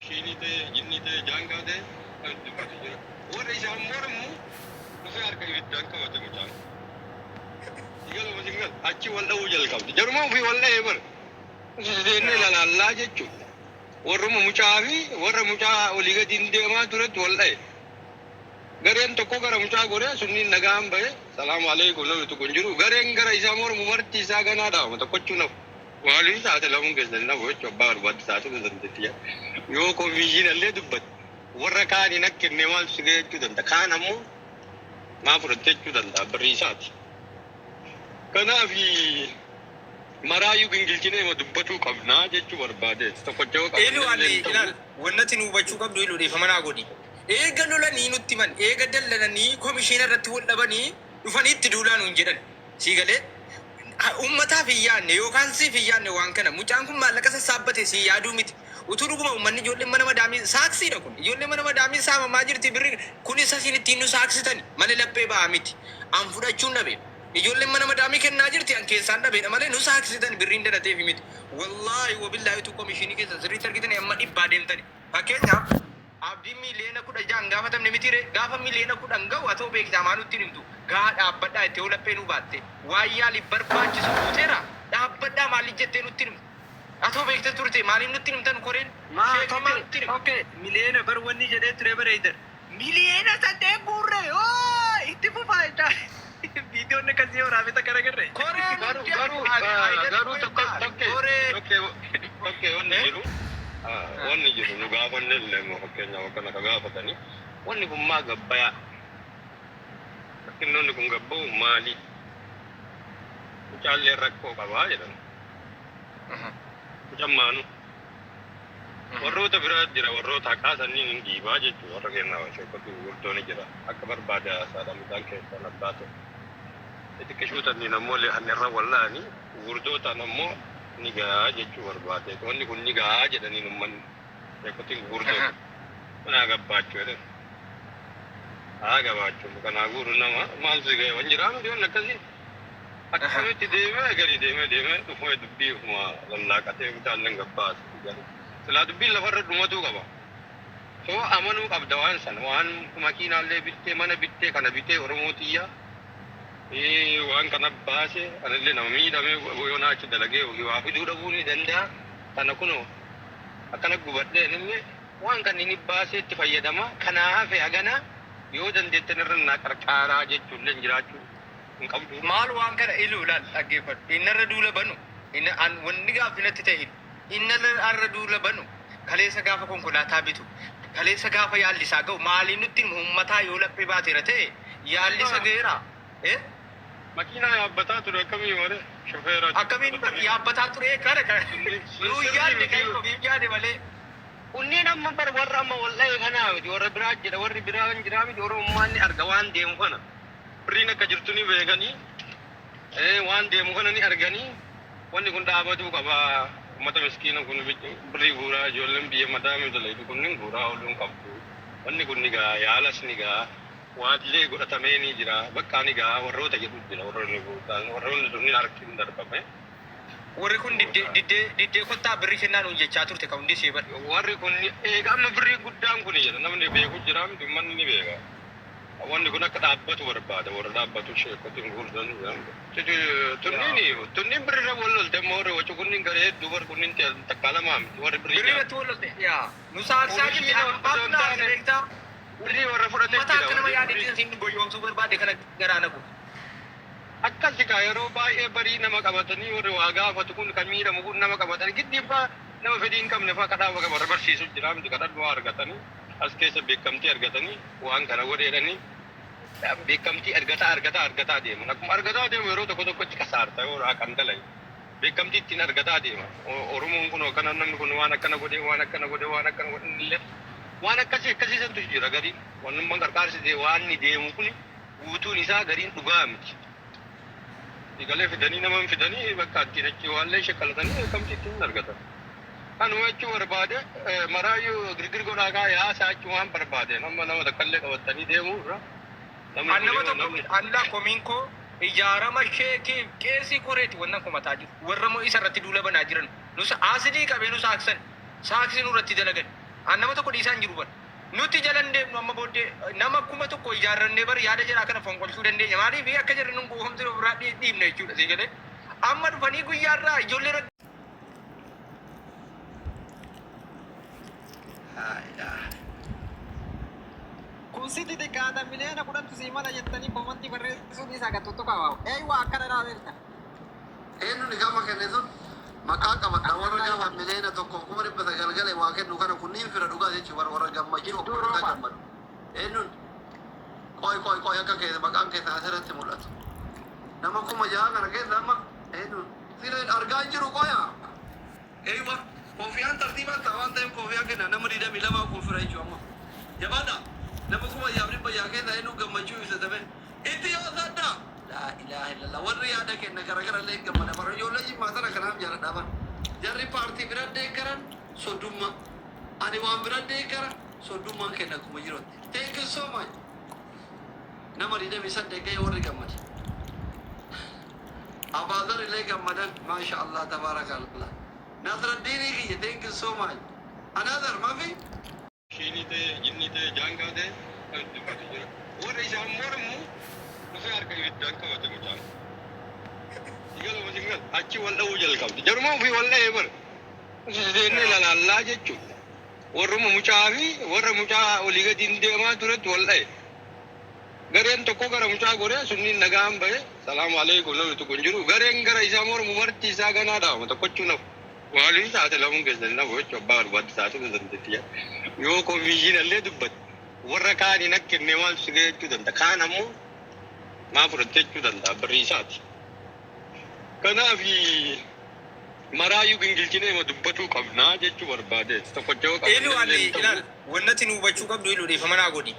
Shiinii ta'e, jinnii ta'e, jaangaa ta'e kan dubbatu jira. Warra isaan mormu dhufee harka ibiddaan qabate mucaan. Sigaluma singal achi wal dha'uu jalqabdi. Jaruma ofii wal dha'ee bar. Seennee lalaallaa jechuudha. Warruma mucaa fi warra mucaa olii gadi hin deemaa turetti wal dha'e. Gareen tokko gara mucaa goree sunniin nagaan bahe, salaamu alaikum, namni tokko hin jiru. Gareen gara isaa mormu marti isaa ganaa dhaabama, tokkochuu nafu. Maaliif saaxilamuun keessan hin hafu jechuudha, abbaa barbaadde saaxiluu dandeetti. Yoo komishiina illee dubbatte, warra kaan hin akkenne maaltu si ga'e jechuu danda'a. Kaan ammoo maa fudhatte jechuu danda'a, birrii isaati. Kanaaf maraayyuu gingilchinee ma dubbatuu qabnaa jechuu barbaadeeti. Tokkocha yoo Elu qabanne ani illee hin ta'u. Ilaal, wannati nu hubachuu qabdu, elu dhiifama naa godhi. Eega lolanii nutti himan, eega dallananii komishiina irratti wal dhabanii dhufanii itti duulaa nuun jedhan. Sii galee? Ummataaf hin yaadne yookaan siif hin yaadne waan kana. Mucaan kun maallaqa sassaabbate sii yaaduu miti. Utuu dhuguma ummanni, ijoolleen mana madaamii saaksiidha kun. Ijoolleen mana madaamii saamamaa jirti, birri kun isa isin ittiin nu saaksitani malee laphee ba'aa miti. An fudhachuun dhabe. Ijoolleen mana madaamii kennaa jirti, an keessaan dhabeedha malee nu saaksitan birriin danateefi miti. Wallaahi wabillaahi, utuu komishinii keessan sirriitti argitanii amma dhibbaa deemtani. Fakkeenyaaf, Abdiin miiliyoona 16 gaafatamne mitiire? Gaafa miiliyoona 10 ga'u atoo beektaa, maa nutti hin himtu? Gahaa, dhaabbadhaa jettee yoo laphee nuu baatte, waan yaaliif barbaachisu guuteera, dhaabbadhaa maaliif jettee nutti hin himtu? Atoo beekte turte, maaliif nutti hin himtan koreen? Maa Sheekni maa tokke nutti hin himtu? Tokke miliyoona bar wanni jedhee ture bareedan. Miliyoona 8 guurre, oo itti fufaa jechaa viidiyoon akkasii waraabee takka agarre. Koree Garuu nutti garuu Haydar garuu tokko beektaa tokke koree tokke tokke wanni jiru, wanni jiru nu gaafanne illee immoo, fakkeenyaaf akkana ka gaafatanii, wanni kun maa gabbayaa, rakkinnoonni kun gabba'u maali, mucaallee rakkoo qabaa jedhan, mucammaanu warroota biraa jira, warroota haqaa sanniin hin dhiibaa jechuudha. Warra kennaa sheekoti gurguddoo ni jira, akka barbaade haasaadha. Mucaan keessaan abbaa ta'e xixiqqishuu tanniin ammoo irra walla'anii gurguddootaan ammoo ni gahaa jechuu barbaade. Wanni kun ni gahaa jedhaniin ummanni, sheekotiin gurguddoo kun haa gabbaachuu jedhan, haa gabaachuu kanaa guuru nama maaltu si ga'e, wan jiraa miti. Wanni akkasii akkamitti deemee gadi deemee deemee dhufee dubbii ofuma lallaaqatee mucaalleen gabbaase. Silaa dubbiin lafarra dhumatuu qaba. So amanuu qabda waan sana, waan makiinaallee bittee, mana bittee, kana bitee, Oromoo tiyya waan kana baase, anillee nama miidhamee yoona achi dalagee yookiin waa fiduu dhabuu ni danda'a. Kana kunoo akkana gubadhee anillee waan kan inni baasee itti fayyadama. Kanaa hafe hagana yoo dandeettan irra naa qarqaaraa jechuullee jiraachuu hin qabdu. Maal waan kana ilu ilaal, dhaggeeffadhu. Inni irra duula banu, inni an wanni gaaffii natti ta'e, inni irra duula banu kaleessa gaafa konkolaataa bitu, kaleessa gaafa yaalli isaa ga'u maaliin nutti himu? Uummataa yoo laphee baateera ta'e yaalli isa ga'eera. Eh? Makiinaa yaabbataa ture akkamii malee shofeera. Akkamiin yaabbataa ture kana kan nuu yaadne, kan ofiif yaade malee. Kunneen amma bar warra amma wal dha'e kanaa miti, warra biraa jedha, warri biraa kan jiraa miti. Oromummaan ni arga waan deemu kana. Birriin akka jirtu ni beekanii, waan deemu kana ni arganii, wanni kun dhaabatuu qaba. Uummata miskiina kun birrii guuraa, ijoolleen biyya madaamii dalaytu kunniin guuraa ooluu hin qabdu. Wanni kun ni ga'a, yaalas ni ga'a. Waallee godhatamee ni jira. Bakka ni ga'a warroota jedhu jira, warroonni guutaan, warroonni sunniin harki hin darbame. Warri kun diddee diddee diddee kottaa birrii kennaa nuun jechaa turte kan hundi ishee bar. Warri kun eega amma birrii guddaan kun jedha, namni beeku jira miti, uummanni ni beeka. Wanni kun akka dhaabbatu barbaada, warra dhaabbatu sheekotiin gurguddan. Tunniin birriirra wal lolte immoo, warri wacu kunniin garee hedduu bar, kunniin takkaa lamaa miti warri birrii Birrii irratti wal lolte yaa nu saaksaa jirti, abbaatu na aarse, beektaa. Birrii warra fudhate Ummata jira akka nama warri yaadetti isin goyoomsuu barbaade kana garaa na gubu. Akkasi kaa, yeroo baay'ee barii nama qabatanii, warri waa gaafatu kun, kan miidhamu kun, nama qabatanii giddiin faa nama fedhii hin qabne faa kadhaa warra barsiisu jira miti, kadhadhu waa argatanii as keessa beekamtii argatanii waan kana godheedhanii beekamtii argataa argataa argataa deeman. Akkuma argataa deemu yeroo tokko tokkotti kasaarta yoo haqan dalage, beekamtii ittiin argataa deema. Oromoon kun akkana, namni kun waan akkana godhee, waan akkana godhee, waan akkana godhe illee, waan akkasii akkasii santu jira. Gariin wannummaan qarqaarsi waan ni deemu kun guutuun isaa gariin dhugaa miti. Galee fidanii, nama hin fidanii, bakka ittiin achi waallee shakkalatanii beekamtii ittiin argatan. Kanuma jechuu barbaade. Maraayyuu girgir godhaa kaa yaasaa achi waan barbaade, nama nama takkallee qabatanii deemuu irra namni An kun nama yoo tokko namni allaa komiin koo ijaarama sheekiif qeesii koreeti wannan komataa jiru. Warra moo isa irratti duula banaa jiran. Nus asidii qabee nu saaksan. Saaksii nurratti dalagan. An nama tokko dhiisaa hin jiru bar. Nuti jala hin deemnu amma booddee nama 1000 ijaarrannee bar yaada jaraa kana fonqolchuu dandeenya. Maaliif akka jarri nun gowwoomsine ofirraa dhiibna jechuudha sii galee. Amma dhufanii guyyaarraa ijoollee Laa ilaaha. Kun sitti xiqqaata miliyoona kudhantu sii mala jettanii koomantii barreessuu dhiisaa gad tuttuqaa waaw. Eeywa akkana naa beekta. Eenyu ni gama kenne sun maqaa qabadha warra gaafa 1,900,000 gale waa kennu kana kunniin fira dhugaa jechuun warra warra gammachuu Jidduu obbolootaa Rooba. gammadu. Eenyuun qoy qoy qoy akka keessa maqaan keessa asirratti mul'atu. Nama 6,000 kana keessa amma eenyuun sila argaa hin jiru qoya. Eeywa koofiyaan tartiibaan ta'a waan ta'eef koofiyaa kenna nama 22 kun fira jechuun amma. Jabaadha nama 6,600 keessa eenyuun gammachuu ibsatame. Itti yoo sadda. Laa ilaaha illallah warri yaada kenna garagara illee hin gammada bara ijoollee jimmaa tana kanaaf jaaladha bar jarri paartii bira deeggaran soddumma ani waan bira deeggara soddummaan kenna akkuma jirutti thank you so much nama 28 ga'e warri gammade Abaazar illee gammadan maasha Allah tabaarakallah Nasraddiinii kiyya thank you so much another mafi Shiinii ta'e, jinnii ta'e, jaangaa ta'e kan itti dubbatu jira. Warra isaan mormu dhufee harka ibiddaan qabate mucaan. Sigaluma singal achi wal dha'uu jalqabdi. Jaruma ofii wal dha'ee bara. Seennee lalaallaa jechuudha. Warruma mucaa fi warra mucaa olii gadi hin deemaa turetti wal dha'e. Gareen tokko gara mucaa goree sunniin nagaan bahe salaamu alaikum namni tokko hin jiru. Gareen gara isaa mormu marti isaa ganaa dhaabama tokkochuu nafu. Maaliif saaxilamuun keessan hin hafu jechuun abbaa barbaadde saaxiluu dandeetti jedha. Yoo komiishiina illee dubbatte warra kaan hin akkenne maaltu si ga'e jechuu danda'a. Kaan ammoo maa fudhatte jechuu danda'a birrii isaati. Kanaaf maraayyuu gingilchinee ma dubbatuu qabnaa jechuu barbaadeeti. Tokkocha yoo Elu qabanne ani illee hin ta'u. ilaal wannati nu hubachuu qabdu elu dhiifama naa godhi.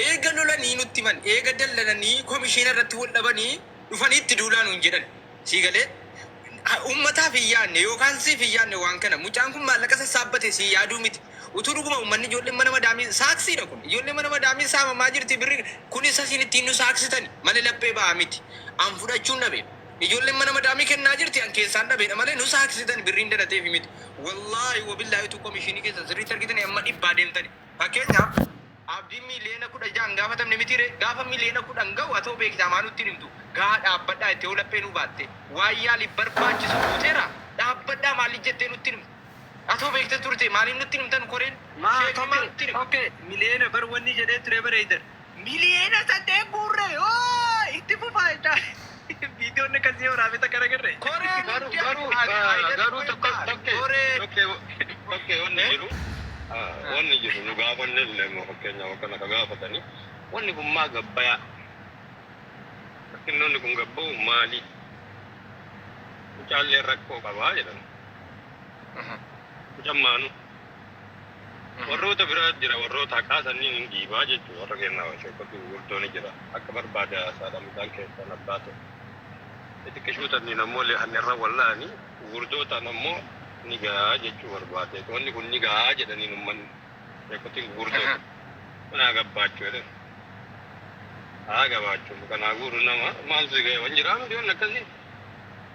Eega lolanii nutti himan eega dallananii komishiina irratti wal dhabanii dhufanii itti duulaa nuun jedhan. Sii galee? Ummataaf hin yaadne yookaan siif hin yaadne waan kana. Mucaan kun maallaqa sassaabbate sii yaaduu miti. Utuu dhuguma ummanni ijoolleen mana madaamii saaksiidha kun. Ijoolleen mana madaamii saamamaa jirti birri kun isa isin ittiin nu saaksitani malee laphee ba'aa miti. An fudhachuun dhabe. Ijoolleen mana madaamii kennaa jirti an keessaan dhabeedha malee nu saaksitan birriin dalateefi miti. Wallaahi wabillaahi utuu komishinii keessan sirriitti argitanii amma dhibbaa deemtani. Fakkeenyaaf Abdiin miiliyoona 16 hin gaafatamne mitii ree? Gaafa miiliyoona 10 ga'u atoo beektaa maa nutti hin himtu? Gahaa dhaabbadhaa jettee yoo laphee nuu baatte waan yaaliif barbaachisu guuteera dhaabbadhaa maaliif jettee nutti hin himtu? Atoo beekte turte maaliif nutti hin himtanu koreen? Maa Sheekni maa tokke nutti hin himu? tokke miliyoona bar wanni jedhee ture bareedan miliyoona saddeet guurre oo itti fufaa jechaa viidiyoon akkasii yoo raabita kana garre. Koreen Garuu nutti garuu Haayidar garuu tokko beektaa? tokke Koreen tokke tokke wanni jiru wanni jiru nu gaafanne illee immoo fakkeenyaaf akkana ka gaafatanii wanni kun maa gabbayaa rakkinnoonni kun gabba'u maali mucaalleen rakkoo qabaa jedhan mucammaanu warroota biraa jira warroota haqaa sanniin hin dhiibaa jechuudha warra kennaa sheekotii gurguddoo ni jira akka barbaade haasaadha mucaan keessan abbaa ta'e. Xixiqqishuu tanniin ammoo irra walla'anii gurguddootaan ammoo ni gahaa jechuu barbaade. Wanni kun ni gahaa jedhaniin ummanni sheekotiin gurguddoota. Kun haa gabbaachuu jedhan. Haa gabaachuu kanaa guuru nama maaltu si ga'e wan jiraa miti wanni akkasii.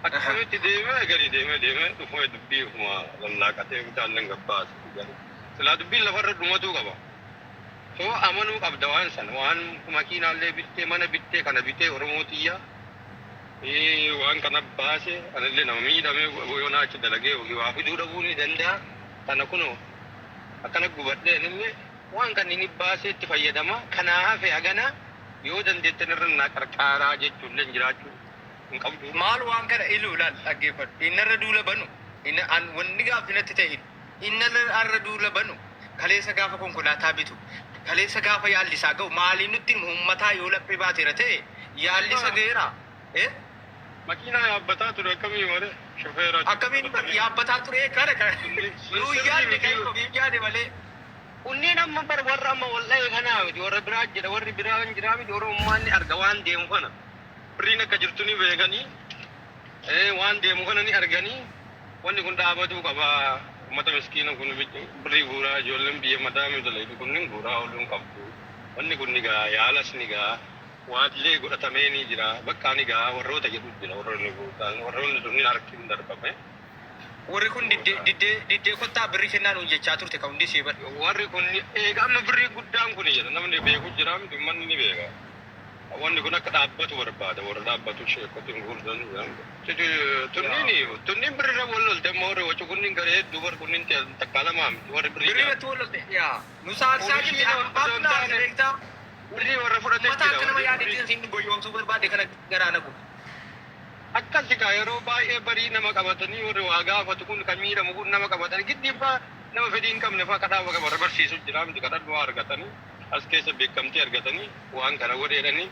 Akkamitti deemee gadi deemee deemee dhufee dubbii ofuma lallaaqatee mucaalleen gabbaase. Silaa dubbiin lafarra dhumatuu qaba. So amanuu qabda waan sana waan makiinaallee bittee mana bittee kana bitee Oromoo tiyya waan kana baase anillee nama miidhamee yoona achi dalagee yookiin waa fiduu dhabuu ni danda'a. Kana kunoo akkana gubadhee anillee waan kan inni baasee itti fayyadama. Kanaa hafe hagana yoo dandeettan irra naa qarqaaraa jechuullee jiraachuu hin qabdu. Maal waan kana ilu laal dhaggeeffadhu. Innarra duula banu. Inna an wanni gaaffi natti ta'e ilu. Innarra duula banu kaleessa gaafa konkolaataa bitu kaleessa gaafa yaalli isaa ga'u maaliin nutti himu uummataa yoo laphee baateera ta'e yaalli isa ga'eera. Eh? Makiinaa yaabbataa ture akkamii malee shofeera Akkamiin yaabbataa ture kana kan nuu yaadne kan ofiif yaade malee. Kunneen amma bar warra amma wal dha'e kanaa miti warra biraa jedha warri biraa kan jiraa miti Oromummaan ni arga waan deemu kana. Birriin akka jirtu ni beekanii waan deemu kana ni arganii wanni kun dhaabatuu qaba. Uummata miskiina kun birrii guuraa ijoolleen biyya madaamii dalaytu kunniin guuraa ooluu hin qabdu. Wanni kun ni ga'a yaalas ni ga'a waallee godhatamee ni jira bakka ni ga'a warroota jedhu jira warroonni guutaan warroonni sunniin harki hin darbame. Warri kun diddee diddee diddee kottaa birrii kennaa nuun jechaa turte ka hundi ishee bar. Warri kun eega amma birrii guddaan kun jedha namni beeku jira miti uummanni ni beeka. Wanni kun akka dhaabbatu barbaada warra dhaabbatu sheekotiin gurguddan tunniin tunniin birriirra wal lolte amma warri wacu kunniin garee hedduu bar kunniin takkaa lamaa miti warri birrii Birrii irratti wal lolte yaa nu saaksaa jirti abbaatu na aarse beektaa. Birrii warra fudhatee Ummata jira akka nama warri yaadetti birrii. isin goyyomsuu barbaade kana garaa na guba. Akkasi kaa yeroo baay'ee barii nama qabatanii warri waa gaafatu kun kan miidhamu kun nama qabatanii giddiin faa nama fedhii hin qabne faa kadhaa warra barsiisu jira miti kadhadhu waa argatanii as keessa beekamtii argatanii waan kana godheedhanii